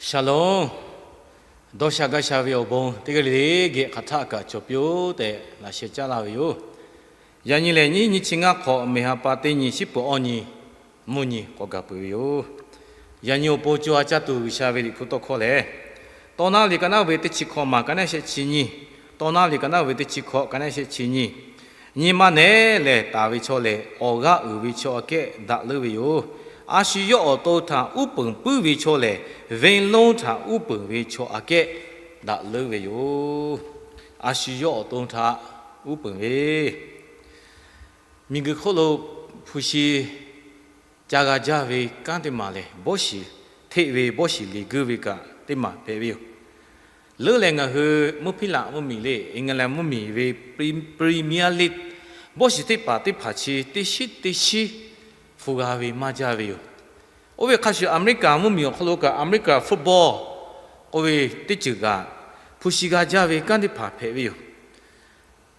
Shalom. Dawˇ sha gaˇ sha ve awˬ bon teˇ g'aˇ le le geh hk'aˬ htaˆ kaꞈ cawˬ piˇ-oˆ tehꞈ laꞈ sheh caˉ laˇ ve yoˬ. Yaꞈ nyi lehˬ, nyiˇ nyiˇ chi ngaˇ hk'awꞈ, mehˬ ha pa teˇ nyi, shiˉ peuˍ awˇ nyi, mvuhˇ nyi k'awꞈ gaˬ peuˬ ve yoˬ. Yaꞈ nyi awˬ pon co ha caˇ tuˬ G'uiˬsha ve Liꞈ hpu tawˇ hkawˇ lehˬ, Tawˇ naˉ ve ka naˉ ve teˇ chi hkawꞈ maˬ, ka naˉ shehˆ chi nyi. Tawˇ naˉ ve ka naˉ ve teˇ chi hkawꞈ, ka naˉ shehˆ chi nyi. Nyi ma nehˬ lehˬ taˍ ve chaw lehˬ, awˬ g'aˇ uiˍ ve chaw aꞈ kehˉ daꞈ leuˉ ve yoˬ. A shu yawˇ awˬ to htaꞈ uˉ peunˍ puiˉ ve chaw lehˬ, venˇ lonˉ htaꞈ uˉ peunˍ ve chaw aꞈ kehˉ daꞈ leuˉ ve yoˬ. A shu yawˇ awˬ to htaꞈ uˉ peunˍ ve, miˬguiˬ hk'oˆ lo hpu shi ca g'a jaˇ ve kanˉ teˇ maˬ lehˬ, bawˇ shiˍ hteˆ ve, bawˇ shiˍ leˬ guiˇ ve kaꞈ teˇ maˬ hpehꞈ ve yoˬ. Leuˉ leh ngaˬ hui mvuhˇ hpiˇ laꞈ mvuhˇ miˬ le, England mvuhˇ miˬ ve Premier League bawˇ shiˍ teˇ hpaˍ teˇ hpaˍ chi teˇ shiˉ teˇ shiˉ hpu g'a ve maˇ jaˇ ve yoˬ. Oˇ ve hk'a shuˍ, America mvuhˇ miˬ awˬ hk'aw lo kaꞈ, America football k'oˆ ve teˇ ceuˬ kaꞈ, hpu shi g'a jaˇ ve kanˉ teˇ hpaˍ hpehꞈ ve yoˬ.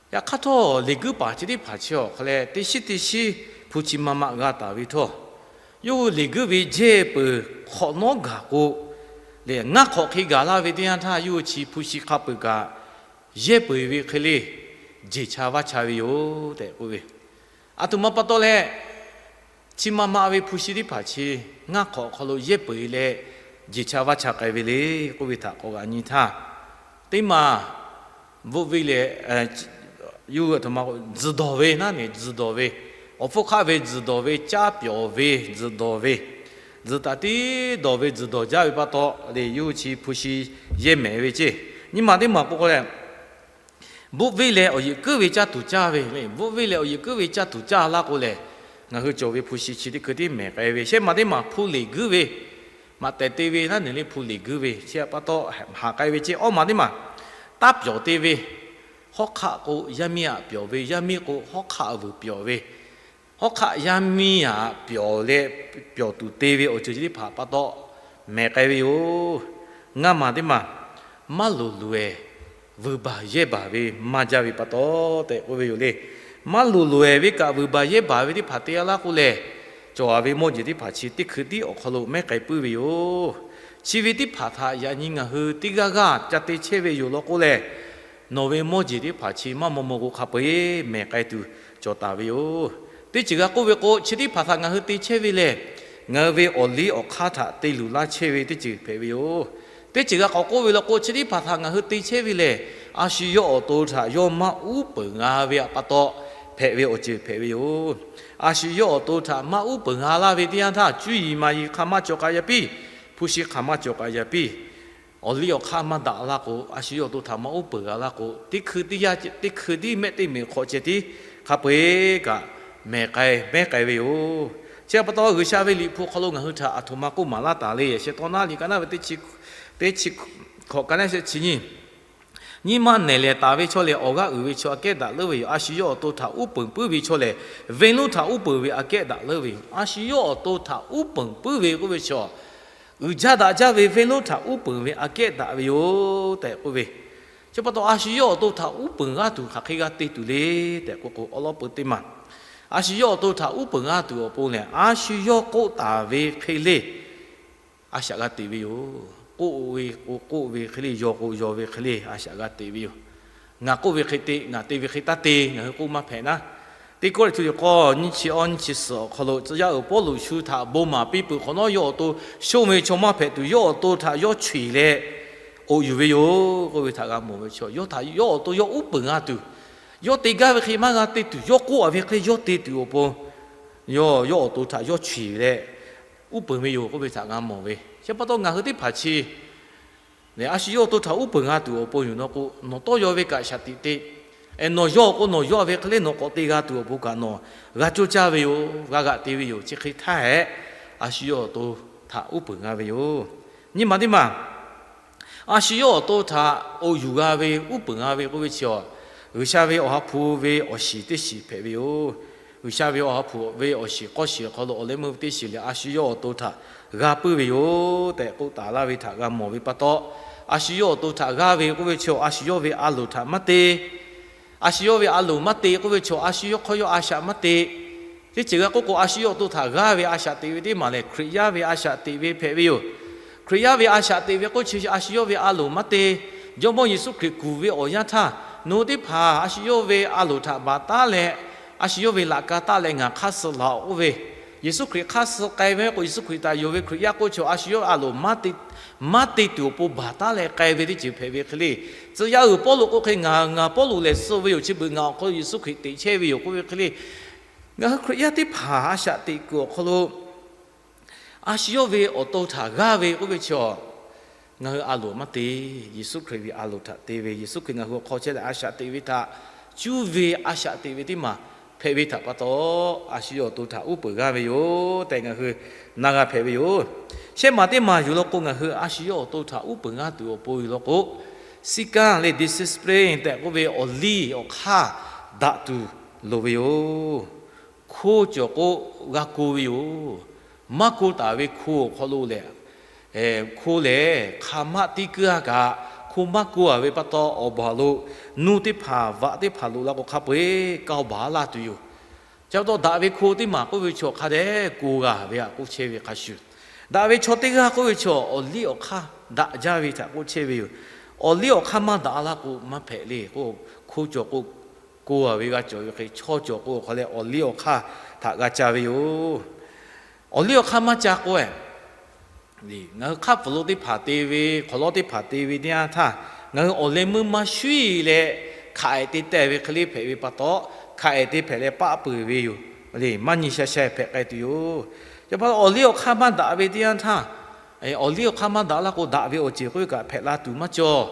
Yaꞈ hk'aˇ htawˇ, leˬ guiˇ paˍ chi teˇ hpaˍ chi awˬ hk'aw leh teˇ shiˉ teˇ shiˉ hpu chi ma ma g'a taˍ ve htawˇ, yawˇ hui leˬ guiˇ ve jehˇ peuˬ hk'awꞈ nawˉ gaˬ k'o, lehˬ ngaˇ hk'awꞈ hk'e gaˬ laˇ ve teˇ yanˇ htaˇ, yawˇ hui chi hpu shi hk'a peuˬ kaꞈ yehˇ peu eˬ ve hk'e le jeˬ cha vaˇ cha ve yoˬ tehꞈ k'oˆ ve. Aˬ htoꞈ ma pa taw leh, chi ma ma ve hpu shi teˇ hpaˍ chi ngaˇ hk'awꞈ hk'aw lo yehˇ peu eˬ leh jeˬ cha vaˇ cha k'ai ve le k'oˆ ve htaꞈ k'awꞈ g'a nyi htaˇ, teˇ maˬ bvuhˆ venˇ leh, yawˇ hui aˬ htoꞈ ma k'o, tzuhˬ dawˬ ve naˉ ne, tzuhˬ dawˬ ve, awˬ hpfuhˇ hk'aˆ ve tzuhˬ dawˬ ve, caˇ pyawˬ ve tzuhˬ dawˬ ve, tzuhˬ taˍ tiˉ dawˬ ve tzuhˬ dawˬ jaˇ ve pa taw lehˬ, yawˇ hui chi hpu shi yehˇ mehˍ ve ceˇ. Nyi ma teˇ maˬ k'oˆ k'o leh, bvuhˆ venˇ leh awˬ yeꞈ kuiˉ ve caˇ tuˬ caˇ ve le. Bvuhˆ venˇ leh awˬ yeꞈ kuiˉ ve caˇ tuˬ caˇ laˇ k'o lehˬ, ngaˬ hui cawˬ ve hpu shi chi teˇ hkui tiˉ mehˍ k'ai ve. Shehˆ maˬ teˇ maˬ hpu leˬ guiˇ ve, maꞈ tehˬ te ve naˉ ne le hpu leˬ guiˇ ve chi pa taw haꞈ k'ai ve ceˇ. Awˇ maˬ teˇ maˬ taˇ pyawˬ te ve, hawˉ hk'aˆ k'o yaˇ miˇ aꞈ pyawˬ ve, yaˇ miˇ k'o hawˉ hk'aˆ vuiˬ pyawˬ ve, hawˉ hk'aˆ yaˇ miˇ aꞈ pyawˬ leh pyawˬ tuˬ te ve awˬ ceuˬ chi teˇ hpaˍ pa taw mehˍ k'ai ve yoˬ. Ngaˇ maˬ teˇ maˬ maˇ loˍ loꞈ-ehˍ, vuiˬ baˬ yehˇ baˬ ve maˇ jaˇ ve pa taw tehꞈ k'oˆ ve yoˬ le. Maˇ loˍ loꞈ-ehˍ ve kaꞈ vuiˬ baˬ yehˇ baˬ ve teˇ hpaˍ te a laˇ k'o lehˬ, cawˬ a ve mawˇ jeˬ teˇ hpaˍ chi teˇ hkui tiˉ awˬ hk'aw lo mehˉ k'ai puiˉ ve yoˬ. Chi ve teˇ hpaˍ htaꞈ yaꞈ nyi ngaˬ hui teˇ g'aˇ g'aˇ ca te chehˇ ve yoˬ law k'o lehˬ, nawˬ ve mawˇ jeˬ teˇ hpaˍ chi maˇ maw maw k'o hk'a peu-eˬ mehˍ k'ai tuˬ cawˬ taˍ ve yoˬ. Teˇ ceuˬ g'a k'oˆ ve k'o, chi teˇ hpaˍ htaꞈ ngaˬ hui te chehˇ ve lehˬ, ngaˬ hui ve awˬ liˇ awˬ hk'aˇ htaꞈ te luˬ laˇ chehˇ ve teˇ ceuˬ hpehꞈ ve yoˬ. Teˇ ceuˬ g'a k'awꞈ k'oˆ ve law k'o, chi teˇ hpaˍ htaꞈ ngaˬ hui te chehˇ ve lehˬ, a shu yawˇ awˬ to htaꞈ yawˇ maˇ uˉ peunˍ g'a ve pa taw hpehꞈ ve awˬ ceuˬ hpehꞈ ve yoˬ. A shu yawˇ awˬ to htaꞈ maˇ uˉ peunˍ g'a laˇ ve teˇ yanˇ htaˇ, cuˇ yiˍ maˍ yiˍ hk'aˬ ma cawˬ k'ai yaˇ piˇ, hpu shi hk'aˬ ma cawˬ k'ai yaˇ piˇ, awˬ liˇ awˬ hk'aˇ maˇ daꞈ laˇ k'o, a shu yawˇ awˬ to htaꞈ maˇ uˉ peunˍ g'a laˇ k'o, teˇ hkui tiˉ yaˇ, teˇ hkui tiˉ mehˆ teˇ meꞈ hk'awꞈ ceh tiˉ hk'a peu-eˬ kaꞈ mehˍ k'ai mehˉ k'ai ve yoˬ. Chi pa taw, G'uiˬsha ve Liꞈ hpu hk'aw lo ngaˬ hui htaꞈ aˬ htoꞈ ma k'oˆ maˍ laˇ taˍ le. Yaꞈ sheh Tawˇ naˉ liꞈ ka naˉ ve teˇ chi, teˇ chi hkawꞈ, ka naˉ shehˆ chi nyi. Nyi ma nehˬ lehˬ taˍ ve chaw lehˬ, awˬ g'aˇ uiˍ ve chaw aꞈ kehˉ daꞈ leuˉ ve yoˬ. A shu yawˇ awˬ to htaꞈ uˉ peunˍ puiˉ ve chaw lehˬ, venˇ lonˉ htaꞈ uˉ peunˍ ve aꞈ kehˉ daꞈ leuˉ ve yoˬ. A shu yawˇ awˬ to htaꞈ uˉ peunˍ puiˉ ve k'oˆ ve chaw, uiˍ jaˇ daꞈ jaˇ ve venˇ lonˉ htaꞈ uˉ peunˍ ve aꞈ kehˉ daꞈ ve yoˬ tehꞈ k'oˆ ve. Chi pa taw, a shu yawˇ awˬ to htaꞈ uˉ peunˍ g'aˇ tuˬ hk'aˬ hk'e g'a te tuˬ le tehꞈ k'oˆ k'o, awˉ lawˉ peu teˇ maˬ, a shu yawˇ awˬ to htaꞈ uˉ peunˍ g'aˇ tuˬ awˬ pon lehˬ, a shu yawˇ k'oˆ taˍ ve hk'e le a shaꞈ g'a teꞈ ve yoˬ. K'oˆ ve k'o k'oˆ ve hk'e le, yaw k'o yaw ve hk'e le a shaꞈ g'a teꞈ ve yoˬ. Ngaˬ k'oˆ ve hk'e te, ngaˬ te ve hk'e taˇ te, ngaˬ hui k'oˆ maˇ hpehꞈ naˉ. Teˇ Kawˇrenˍhtuˆ liꞈ k'awˇ nyiˇ chi awˇ nyiˇ chi suhˍ awˬ hk'aw lo tcuh yaˇ uiˍ Pawˇluꞈ shu htaꞈ bon maˍ piˇ peuˬ hk'awꞈ nawˉ, yawˇ awˬ to shonˇ ve chaw maˇ hpehꞈ tuˬ, yawˇ awˬ to htaꞈ yawˇ chu iˍ leh oꞈ yuˬ ve yoˬ k'oˆ ve htaꞈ g'a mawˬ ve chaw, yawˇ htaꞈ yawˇ awˬ to yawˇ uˉ peunˍ g'a tuˬ, yawˇ te gaˇ ve hk'e maˇ g'a te tuˬ, yawˇ k'oˆ a ve hk'e yawˇ te tuˬ awˬ pon, yawˇ yawˇ awˬ to htaꞈ yawˇ chu iˍ leh uˉ peunˍ ve yoˬ k'oˆ ve htaꞈ g'a mawˬ ve. Chi pa taw, ngaˬ hui teˇ hpaˍ chi lehˬ, a shu yawˇ awˬ to htaꞈ uˉ peunˍ g'a tuˬ awˬ pon yoˬ nawˬ k'o, nawˬ tawˇ yaw ve kaꞈ shaˍ tiꞈ te, nawˬ yawˇ k'o nawˬ yawˇ ve hk'e le nawˬ k'awꞈ te g'a tuˬ awˬ pon kaꞈ nawˬ g'a coˇ caˇ ve yoˬ, g'a g'aꞈ te ve yoˬ. Chi hk'e htaˇ hehꞈ, a shu yawˇ awˬ to htaꞈ uˉ peunˍ g'a ve yoˬ. Nyi ma teˇ maˬ, a shu yawˇ awˬ to htaꞈ oꞈ yuˬ g'a ve, uˉ peunˍ g'a ve k'oˆ ve chi awˬ, G'uiˬsha ve Awˬ ha hpu ve awˬ shiˍ teˇ shiˍ hpehꞈ ve yoˬ. G'uiˬsha ve Awˬ ha hpu ve awˬ shiˍ k'awˇ shiˍ awˬ hk'aw lo awˬ leh meuˇ ve teˇ shiˍ lehˬ, a shu yawˇ awˬ to htaꞈ g'a puiˉ ve yoˬ tehꞈ k'oˆ taˍ laˇ ve htaꞈ g'a mawˬ ve pa taw, a shu yawˇ awˬ to htaꞈ g'aˇ ve k'oˆ ve chi a shu yawˇ ve a loˍ htaꞈ maˇ te, a shu yawˇ ve a loˍ maˇ te k'oˆ ve chi a shu yawˇ hk'aw yawˇ a shaꞈ maˇ te. Teˇ ceuˬ g'a k'oˆ k'o, a shu yawˇ awˬ to htaꞈ g'aˇ ve a shaꞈ teꞈ ve teˇ maˬ lehˬ, Hkriꞈ yaˇ ve a shaꞈ teꞈ ve hpehꞈ ve yoˬ. Hkriꞈ yaˇ ve a shaꞈ teꞈ ve k'oˆ chi a shu yawˇ ve a loˍ maˇ te. Jawˇmawˇ Yeˍsuˆ Hkriꞈ kuˬ ve awˬ yanˇ htaˇ, nawˬ hui teˇ hpaˍ a shu yawˇ ve a loˍ htaꞈ baˬ taˉ leh, a shu yawˇ ve laꞈ ka taˉ leh ngaˬ hk'aˇ suh laˬ-oꞈ k'oˆ ve, Yeˍsuˆ Hkriꞈ hk'aˇ suh k'ai ve k'o, Yeˍsuˆ Hkriꞈ htaꞈ yonˍ ve Hkriꞈ yaˇ k'oˆ chi a shu yawˇ a loˍ maˇ te tuˬ awˬ pon baˬ taˉ leh k'ai ve teˇ ceuˬ hpehꞈ ve hk'e le. Tcuh yaˇ uiˍ Pawˇluꞈ k'oˆ hk'e, ngaˬ ngaˬ Pawˇluꞈ lehˬ suh ve yoˬ, chi beuꞈ ngaˬ awˬ hk'aw lo Yeˍsuˆ Hkriꞈ teꞈ chehˇ ve yoˬ k'oˆ ve hk'e le. Ngaˬ hui Hkriꞈ yaˇ teˇ hpaˍ a shaꞈ teꞈ kuiˬ awˬ hk'aw lo a shu yawˇ ve awˬ to htaꞈ g'aˇ ve k'oˆ ve chaw, ngaˬ hui a loˍ maˇ te. Yeˍsuˆ Hkriꞈ ve a loˍ htaꞈ te ve, Yeˍsuˆ Hkriꞈ ngaˬ hui awˬ hk'aw chehˇ leh a shaꞈ teꞈ ve htaꞈ cuˇ ve a shaꞈ teꞈ ve teˇ maˬ hpehꞈ ve htaꞈ pa taw, a shu yawˇ awˬ to htaꞈ uˉ peunˍ g'aˇ ve yoˬ tehꞈ ngaˬ hui na g'a hpehꞈ ve yoˬ. Shehˆ maˬ teˇ maˬ yuˬ law k'o, ngaˬ hui a shu yawˇ awˬ to htaꞈ uˉ peunˍ g'aˇ tuˬ awˬ pon yuˬ law k'o, siˉ kanˉ leh discipline tehꞈ k'oˆ ve awˬ liˇ awˬ hk'aˇ daꞈ tuˬ loˍ ve yoˬ. Hko cawˬ k'o g'a ko ve yoˬ. Maˇ ko taˍ ve hko awˬ hk'aw lo lehˬ, hko lehˬ hk'a maˆ tiˉ kuiˉ a kaꞈ, hko maˇ ko a ve pa taw awˬ baˬ lo nuˇ teˇ hpaˍ vaꞈ teˇ hpaˍ loꞈ la k'o hk'a peu-eˬ kaoˇ baˬ laˇ tuˬ yoˬ. Chi pa taw daꞈ ve hko teˇ maˬ k'oˆ ve chaw hk'a dehꞈ ko g'a ve htaꞈ k'oˆ chehˇ ve hk'a shuˍ, daꞈ ve chaw teˇ g'aˇ k'oˆ ve chaw awˬ liˇ awˬ hk'aˇ daꞈ jaˇ ve htaꞈ k'oˆ chehˇ ve yoˬ. Awˬ liˇ awˬ hk'aˇ maˇ daꞈ laˇ k'o maˇ hpehꞈ le k'o, hko cawˬ k'o ko a ve g'a cawˬ ve hk'e, chaw cawˬ k'o awˬ hk'aw leh awˬ liˇ awˬ hk'aˇ htaꞈ g'a ca ve yoˬ. Awˬ liˇ awˬ hk'aˇ maˇ ca k'o e, ngaˬ hui hk'aˆ pfuhˍ lo teˇ hpaˍ te ve, hk'awꞈ lawˉ teˇ hpaˍ te ve teˇ yanˇ htaˇ, ngaˬ hui awˬ leh meuˇ maˇ shuˉ-eˬ leh hk'aˬ ehˍ te teh ve hk'e le hpehꞈ ve pa taw, hk'aˬ ehˍ te hpehꞈ leh paˆ peuˬ ve yoˬ. Maˇ nyi sha sha hpehꞈ k'ai tuˬ yoˬ. Chi pa taw awˬ liˇ awˬ hk'aˇ maˇ daꞈ ve teˇ yanˇ htaˇ, awˬ liˇ awˬ hk'aˇ maˇ daꞈ laˇ k'o daꞈ ve awˬ ceuˬ k'oˆ ve kaꞈ hpehꞈ la tuˬ maˇ cawˬ.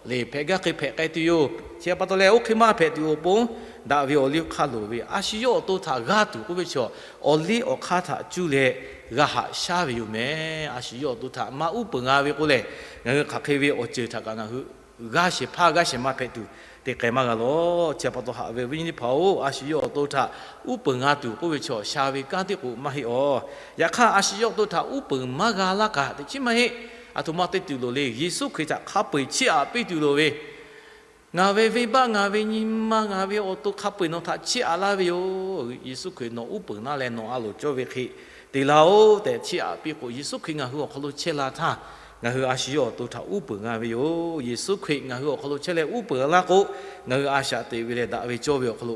Lehˬ hpehꞈ gaˇ hk'e hpehꞈ k'ai tuˬ yoˬ. Chi pa taw leh oˇ hk'e maˇ hpehꞈ tuˬ awˬ pon, daꞈ ve awˬ liˇ awˬ hk'aˇ loˍ ve, a shu yawˇ awˬ to htaꞈ g'aˇ tuˬ k'oˆ ve chaw, awˬ liˇ awˬ hk'aˇ htaꞈ cuˇ leh g'a haꞈ shaˉ ve yoˬ meh. A shu yawˇ awˬ to htaꞈ maˇ uˉ peunˍ g'a ve k'o lehˬ, ngaˬ hui hk'aˬ hk'e ve awˬ ceuˬ htaꞈ kaꞈ ngaˬ hui g'aˇ shehˍ hpaˇ g'aˇ shehˍ ma hpehꞈ tuˬ te k'ai maˇ g'a lawˬ. Chi pa taw haꞈ ve awˬ viˉ nyi teˇ hpaˍ-oˬ, a shu yawˇ awˬ to htaꞈ uˉ peunˍ g'a tuˬ k'oˆ ve chaw sha ve kanˉ tiˉ k'o maˇ heˆ awˬ. Yaꞈ hk'aˇ a shu yawˇ awˬ to htaꞈ uˉ peunˍ maˇ g'a laˇ kaꞈ teꞈ chiˉ maˇ heˆ. Aˬ htoꞈ ma te tuˬ loˍ le. Yeˍsuˆ Hkriꞈ htaꞈ hk'a peu-eˬ chiˇ aꞈ piˇ tuˬ loˍ ve, ngaˬ ve venˇbaˆ, ngaˬ ve nyi ma, ngaˬ ve awˬ to hk'a peu-eˬ nawˬ htaꞈ chiˇ aꞈ laˇ ve yoˬ. Yeˍsuˆ Hkriꞈ nawˬ uˉ peunˍ laˇ leh nawˬ a loˍ cawˇ ve hk'e te laˇ-oˆ tehꞈ chiˇ aꞈ piˇ k'o, Yeˍsuˆ Hkriꞈ ngaˬ hui awˬ hk'aw lo chehˇ la htaˇ, ngaˬ hui a shu yawˇ awˬ to htaꞈ uˉ peunˍ g'a ve yoˬ. Yeˍsuˆ Hkriꞈ ngaˬ hui awˬ hk'aw lo chehˇ leh uˉ peunˍ laˇ k'o, ngaˬ hui a shaꞈ teꞈ ve leh daꞈ ve cawˇ ve awˬ hk'aw lo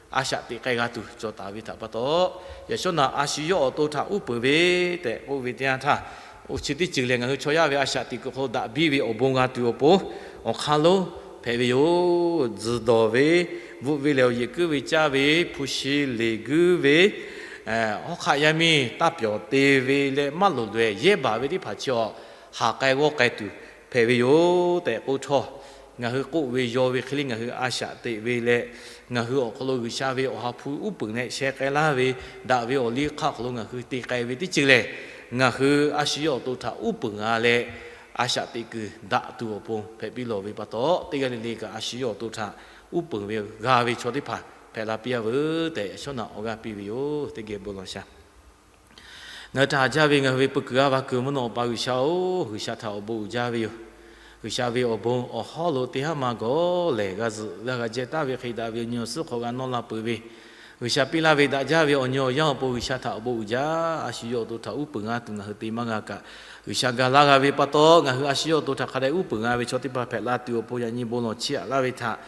a shaꞈ teꞈ k'ai g'a tuˬ cawˬ taˍ ve htaꞈ pa taw, yaꞈ shawˉ naꞈ a shu yawˇ awˬ to htaꞈ uˉ peunˍ ve tehꞈ k'oˆ ve teˇ yanˇ htaˇ, oˇ chi teˇ ceuˬ lehˬ ngaˬ hui chaw yaˇ ve a shaꞈ teꞈ kuiˬ hk'aw lo daꞈ biˇ ve awˬ bon g'a tuˬ awˬ pon awˬ hk'aˇ lonˉ hpehꞈ ve yoˬ. Tzuhˬ dawˬ ve, bvuhꞈ ve lehˬ awˬ yeˬ kuiˉ ve caˇ ve, hpu shi leˬ guiˇ ve, hawˉ hk'aˆ yaˇ miˇ taˇ pyawˬ te ve leh maˇ loˍ lehˬ yehˇ baˬ ve teˇ hpaˍ chi awˬ haˍ k'ai g'awˇ k'ai tuˬ hpehꞈ ve yoˬ tehꞈ k'oˆ htawˇ, ngaˬ hui k'oˆ ve yaw ve hk'e le ngaˬ hui a shaꞈ teꞈ ve leh, ngaˬ hui awˬ hk'aw lo G'uiˬsha ve awˬ ha hpu uˉ peunˍ leh sheh k'ai laˇ ve, daꞈ ve awˬ liˇ hk'aˇ awˬ hk'aw lo ngaˬ hui te k'ai ve teˇ ceuˬ lehˬ, ngaˬ hui a shu yawˇ awˬ to htaꞈ uˉ peunˍ g'a leh, a shaꞈ teꞈ kuiˬ daꞈ tuˬ awˬ pon hpehꞈ piˇ lawˬ ve pa taw, teˇ g'aˇ le le kaꞈ a shu yawˇ awˬ to htaꞈ uˉ peunˍ ve g'a ve chaw teˇ hpaˍ hpehꞈ la piˇ-a veuˬ tehꞈ, yaꞈ shawˉ naꞈ awˬ g'aˇ piˇ ve yoˬ. Teˇ geh bon lawˬ sha. Ngaˬ hui htaꞈ haꞈ jaˇ ve ngaˬ hui ve peu kuiˬ g'aˇ va kuiˬ mvuhˇ naw Awˬ pa G'uiˬsha-oˬ, G'uiˬsha htaꞈ awˬ bon uiˍ jaˇ ve yoˬ. G'uiˬsha ve awˬ bon awˬ hawˉ lo teˇ haˉ ma gawˬ lehˬ g'a zuhꞈ g'a g'a jehˇ taˍ ve hk'e daꞈ ve awˬ nyi awˬ suhˉ hk'aw g'a nawˇ la peuˬ ve, G'uiˬsha piˇ laˇ ve daꞈ jaˇ ve awˬ nyi awˬ yanˇ awˬ pon G'uiˬsha htaꞈ awˬ bon uiˍ jaˇ. A shu yawˇ awˬ to htaꞈ uˉ peunˍ g'a tuˬ ngaˬ hui te maˇ g'a kaꞈ, G'uiˬsha ga laˇ g'a ve pa taw, ngaˬ hui a shu yawˇ awˬ to htaꞈ hk'a dehꞈ uˉ peunˍ g'a ve chaw teˇ hpaˍ hpehꞈ la tuˬ awˬ pon yaꞈ nyi bon lawˬ chiˇ aꞈ laˇ ve htaꞈ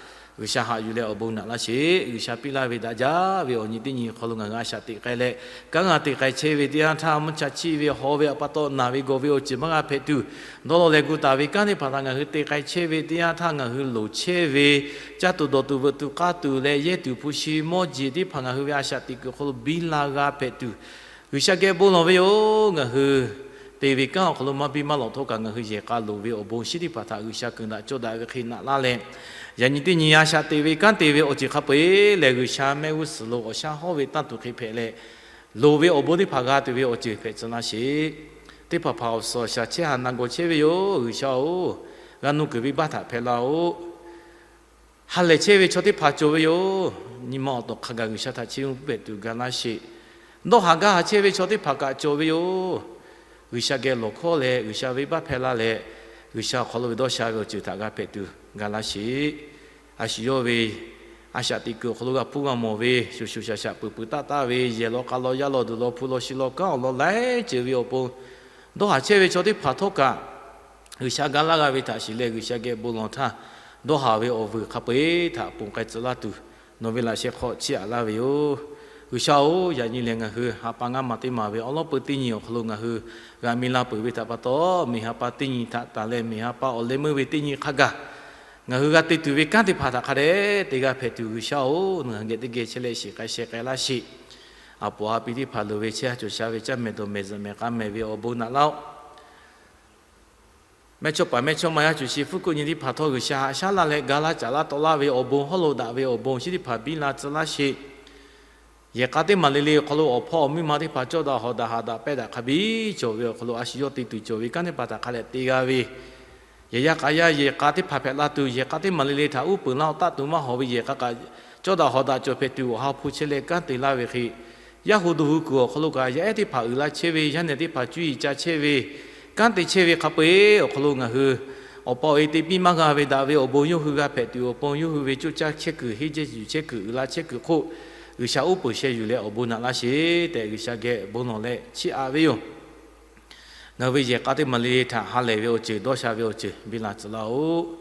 G'uiˬsha haꞈ yuˬ leh awˬ bon naꞈ laˇ sheˍ. G'uiˬsha piˇ laˇ ve daꞈ jaˇ ve awˬ nyi teˇ nyi hk'aw lo ngaˬ hui a shaꞈ teꞈ k'ai leh, kanˉ g'a te k'ai chehˇ ve teˇ yanˇ htaˇ, mvuhˇ cha chiˇ ve haw ve awˬ pa taw naˬ ve gawˬ ve awˬ ceuˬ maˇ g'a hpehꞈ tuˬ, dawˇ law leh gu taˍ ve kanˉ teˇ hpaˍ htaꞈ ngaˬ hui te k'ai chehˇ ve teˇ yanˇ htaˇ, ngaˬ hui loˍ chehˇ ve caˇ tuˬ dawˬ tuˬ veuꞈ tuˬ k'aˇ tuˬ leh yehˇ tuˬ hpu shi mawˇ jeˬ teˇ hpaˍ ngaˬ hui ve a shaꞈ teꞈ kuiˬ hk'aw lo biˇ la g'a hpehꞈ tuˬ, G'uiˬsha geh bon lawˬ ve yoˬ. Ngaˬ hui te ve kanˉ awˬ hk'aw lo maˇ biˇ maˇ lawꞈ htawˇ kaꞈ, ngaˬ hui yehˬ k'a loˍ ve awˬ bon shinˉ teˇ hpaˍ htaꞈ G'uiˬsha keunˍ daꞈ cawˇ daꞈ ve hk'e naꞈ laˇ leh, yaꞈ nyi teˇ nyi a shaꞈ teꞈ ve kanˉ te ve awˬ ceuˬ hk'a peu-eˬ lehˬ, G'uiˬsha mehˆ g'uˇ suhˍ lo awˬ shaˉ hawˉ ve tanˇ tuˬ hk'e hpehꞈ leh, loˍ ve awˬ bon teˇ hpaˍ g'a tuˬ ve awˬ ceuˬ hpehꞈ tcuh laˇ sheˍ. Teˇ hpaˍ hpaˍ awˬ suhˍ awˬ shaˍ chehˇ ha na gawˬ chehˇ ve yoˬ. G'uiˬsha-oˬ, g'a nuˇ kuiˬ venˇbaˆ htaꞈ hpehꞈ laˇ-oˆ. Ha lehˬ chehˇ ve chaw teˇ hpaˍ cawˬ ve yoˬ. Nyi ma awˬ tawˬ hk'a gaˬ G'uiˬsha htaꞈ chiˇ mvuh hpehꞈ tuˬ ga laˇ sheˍ. Dawˇ haˍ gaˇ haˍ chehˇ ve chaw teˇ hpaˍ kaꞈ cawˬ ve yoˬ. G'uiˬsha geh lawˬ hkawˇ leh G'uiˬsha venˇbaˆ hpehꞈ laˇ leh, G'uiˬsha awˬ hk'aw lo ve dawˇ sha ve awˬ ceuˬ htaꞈ g'a hpehꞈ tuˬ ga laˇ sheˍ. A shu yawˇ ve a shaꞈ teꞈ kuiˬ awˬ hk'aw lo g'a hpuˇ g'a mawˬ ve, shuˍ shuˍ shaˍ shaꞈ peuˬ peuˬ taˆ taˆ ve, yehˬ law k'a law yaˇ law duˬ law hpu law shi law kanˉ awˬ lawn laiˉ ceuˬ ve awˬ pon Dawˇ haˍ chehˇ ve chaw teˇ hpaˍ htawˇ kaꞈ, G'uiˬsha ga laˇ g'a ve htaꞈ shiˍ leh, G'uiˬsha geh bon lawˬ htaˇ, dawˇ haˍ ve awˬ vuiˬ hk'a peu-eˬ htaꞈ ponˬ k'ai tcuh laˇ tuˬ, nawˬ ve laꞈ sheh hk'aw chiˇ aꞈ laˇ ve yoˬ. G'uiˬsha-oˬ, yaꞈ nyi lehˬ ngaˬ hui ha pa ngaˇ maˬ teˇ maˬ ve awˉ lawˉ peu teˇ nyi awˬ hk'aw lo ngaˬ hui g'a mi la peuˬ ve htaꞈ pa taw, miˬ ha pa teˇ nyi htaꞈ tanˬ leh miˬ ha pa awˬ leh meuˇ ve teˇ nyi hk'a gaˬ ngaˬ hui g'a te tuˬ ve kanˉ teˇ hpaˍ htaꞈ hk'a dehꞈ te g'a hpehꞈ tuˬ, G'uiˬsha-oˬ, ngaˬ hui geh teˇ geh chehˇ leh shiˍ k'ai sheh k'ai laˇ sheˍ. A poˍ a pi teˇ hpaˍ loˍ ve chehˇ ha cawˬ sha ve caˇ mehˍ dawˬ mehˍ zuhꞈ mehˍ k'a mehˍ ve awˬ bon naꞈ laˇ-oˆ. Mehˇchawˇpaˍ mehˇchawˇma yaˇ cawˬ shi hpu kuˆ nyi teˇ hpaˍ htawˇ, G'uiˬsha haꞈ shaˉ laˇ leh ga laˇ caˍ laˇ tawˆ laˇ ve awˬ bon, hawˉ lo daꞈ ve awˬ bon chi teˇ hpaˍ biˇ la tcuh laˇ sheˍ. Yehˬ k'a teˇ maˬ le le awˬ hk'aw lo awˬ hpawˇ awˬ miˇ ma teˇ hpaˍ cawˇ daꞈ hawˍ daꞈ haꞈ daꞈ pehˇ daꞈ hk'a biˇ cawˬ ve awˬ hk'aw lo, a shu yawˇ te tuˬ cawˬ ve kanˉ teˇ hpaˍ htaꞈ hk'a dehꞈ te g'a ve, yehˬ yaˇ k'a yaˇ yehˬ k'a teˇ hpaˍ hpehꞈ la tuˬ, yehˬ k'a teˇ maˬ le le htaꞈ uˉ peunˍ laˇ-oˆ. Taˆ tuˬ maˇ hawˍ ve yehˬ k'a kaꞈ cawˇ daꞈ hawˍ daꞈ cawˬ hpehꞈ tuˬ awˬ ha hpu chehˇ leh kanˉ te laˇ ve hk'e, yaˇ hu duˬ hu kuiˬ awˬ hk'aw lo kaꞈ yaˇ ehˉ teˇ hpaˍ uiˍ la chehˇ ve, yaˇ nehˬ teˇ hpaˍ cuˇ yiˍ ca chehˇ ve, kanˉ te chehˇ ve hk'a peu-eˬ awˬ hk'aw lo ngaˬ hui awˬ pa awˬ e te piˇ maˇ g'a ve daꞈ ve awˬ bon yawˇ hui g'a hpehꞈ tuˬ, awˬ pon yawˇ hui ve coˇ caˇ chehˇ kuiˬ, henˇ jehˇ yuˬ chehˇ kuiˬ, uiˍ la chehˇ kuiˬ hk'oˆ, G'uiˬsha uˉ peunˍ sheh yuˬ leh awˬ bon naꞈ laˇ sheˍ tehꞈ, G'uiˬsha geh bon lawˬ leh chiˇ aꞈ ve yoˬ. Ngaˬ hui ve yehˬ k'a teˇ maˬ le le htaꞈ ha lehˬ ve awˬ ceuˬ, dawˇ sha ve awˬ ceuˬ biˇ la tcuh laˇ-oˆ.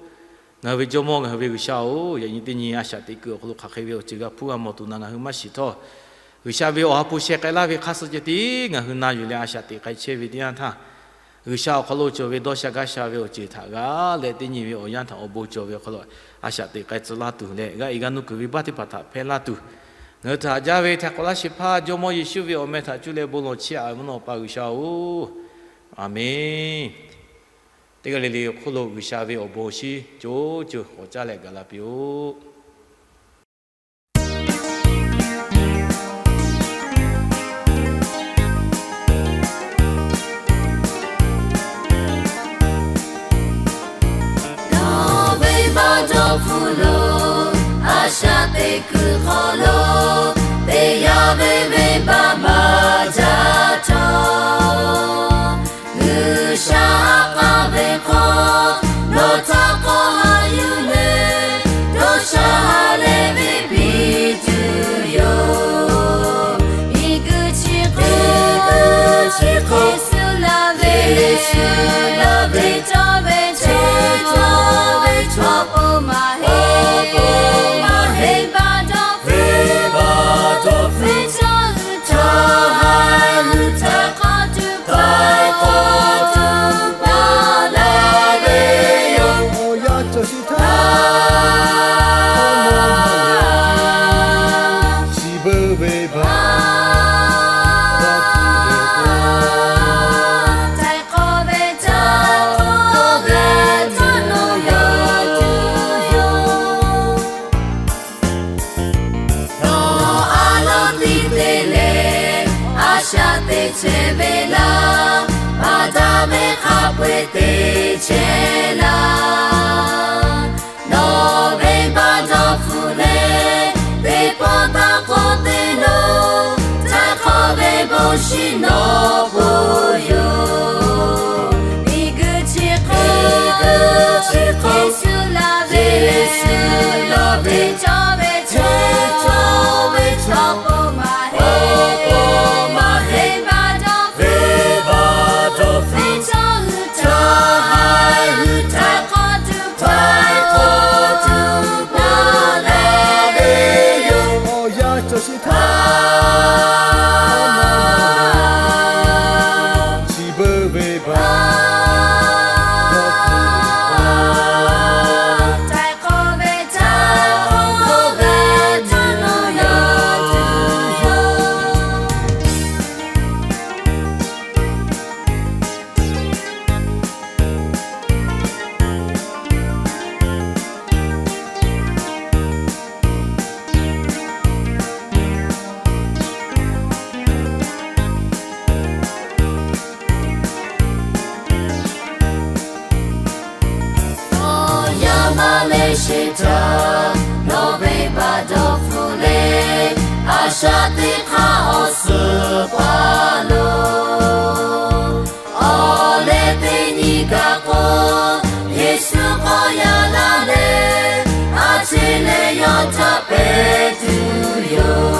Ngaˬ hui ve Jawˇmawˇ, ngaˬ hui ve G'uiˬsha-oˬ, yaꞈ nyi teˇ nyi a shaꞈ teꞈ kuiˬ awˬ hk'aw lo hk'aˬ hk'e ve awˬ ceuˬ g'a hpuˇ g'a mawˬ tuˬ na ngaˬ hui maˇ shiˍ htawˇ, G'uiˬsha ve awˬ ha hpu sheh k'ai laˇ ve hk'aˇ suh ceh tiˉ ngaˬ hui na yuˬ leh a shaꞈ teꞈ k'ai chehˇ ve teˇ yanˇ htaˇ, G'uiˬsha awˬ hk'aw lo cawˬ ve dawˇ sha gaˇ sha ve awˬ ceuˬ htaꞈ g'a leh, teˇ nyi ve awˬ yanˇ htaꞈ awˬ bon cawˬ ve awˬ hk'aw lo a shaꞈ teꞈ k'ai tcuh laˇ tuˬ leh, g'a iˍ g'a nuˇ kuiˬ ve baˆ teˇ hpaˍ htaꞈ hpehˇ laˇ tuˬ, ngaˬ hui htaꞈ haꞈ jaˇ ve htaiˍ hk'awꞈ laˇ shehˍ hpaˇ Jawˇmawˇ Yeˍsuˆ ve awˬ meh htaꞈ cuˇ leh bon lawˬ chiˇ aꞈ ve mvuhˇ naw awˬ pa G'uiˬsha-oˬ, Aˍmenˇ. Teˇ g'aˇ le le awˬ hk'oˆ lo G'uiˬsha ve awˬ bon awˬ shinˉ co co k'awꞈ caˇ leh gaˬ la piˇ-oˆ. Nawˬ venˇbaˆ dawˇ hpfuhˆ lo, a shaꞈ teꞈ kuiˬ hk'aw lo, teˇ yanˇ ve venˇbaˆ maˇ jaˇ cawˬ. G'uiˬsha k'aˇ ve hk'aw, nawˬ htaꞈ k'awꞈ haꞈ yuˬ leh, dawˇ sha leh ve piˇ tuˬ yoˬ. Miˬguiˬ chi hk'e, miˬguiˬ chi hk'e, Yeˍsuˆ laˇ ve, Yeˍsuˆ laˇ ve, cawˇ ve, cawˇ ve, cawˇ ve chaw, awˬ pon maˇ heˆ, awˬ pon maˇ heˆ, venˇbaˆ dawˇ, venˇbaˆ dawˇ hpfuhˆ, chaw hui, chaw hui htaꞈ k'awꞈ tuˬ, k'awꞈ tuˬ paˍ laˇ ve yoˬ. Awˬ yanˇ cawˬ chi htaˇ, chi beuꞈ venˇbaˆ dawˇ hpfuhˆ ve k'o, htaiˍ hk'awꞈ ve htaꞈ k'awꞈ ve htaꞈ nawˬ yawˇ tuˬ yoˬ. Nawˬ a loˍ tiˉ te leh, a shaꞈ teꞈ chehˇ ve laˇ, Baˍdaˍ ve hk'a peu-eˬ te chehˇ laˇ. Nawˬ venˇbaˆ dawˇ hpfuhˆ leh, teˇ pawˆ taˇ k'awꞈ te lo, htaiˍ hk'awꞈ ve bon shiˍ nawˬ k'oˆ yoˬ. Miˬguiˬ chi hk'e, miˬguiˬ chi hk'e, Yeˍsuˆ laˇ ve, Yeˍsuˆ laˇ ve, cawˇ ve, cawˇ ve, awˬ pon maˇ heˆ, awˬ pon maˇ heˆ, venˇbaˆ dawˇ, venˇbaˆ dawˇ hpfuhˆ, chaw hui, chaw hui htaꞈ k'awꞈ tuˬ, htaiˍ hk'awꞈ tuˬ paˍ laˇ ve yoˬ. Awˬ yanˇ cawˬ chi htaˇ, chi beuꞈ venˇbaˆ dawˇ hpfuhˆ, htaiˍ hk'awꞈ ve htaꞈ k'awꞈ ve htaꞈ nawˬ yawˇ tuˬ yoˬ. Awˬ yanˇ maˇ leh sheˍ htaˇ, nawˬ venˇbaˆ dawˇ hpfuhˆ leh, a shaꞈ teꞈ hk'aˇ awˬ suhˍ paˍ lo, awˬ leh teˇ nyi kaꞈ k'o, Yeˍsuˆ k'awꞈ yaꞈ laˇ leh, a ciˉ leh yawˇ htaꞈ pehˇ tuˬ yoˬ.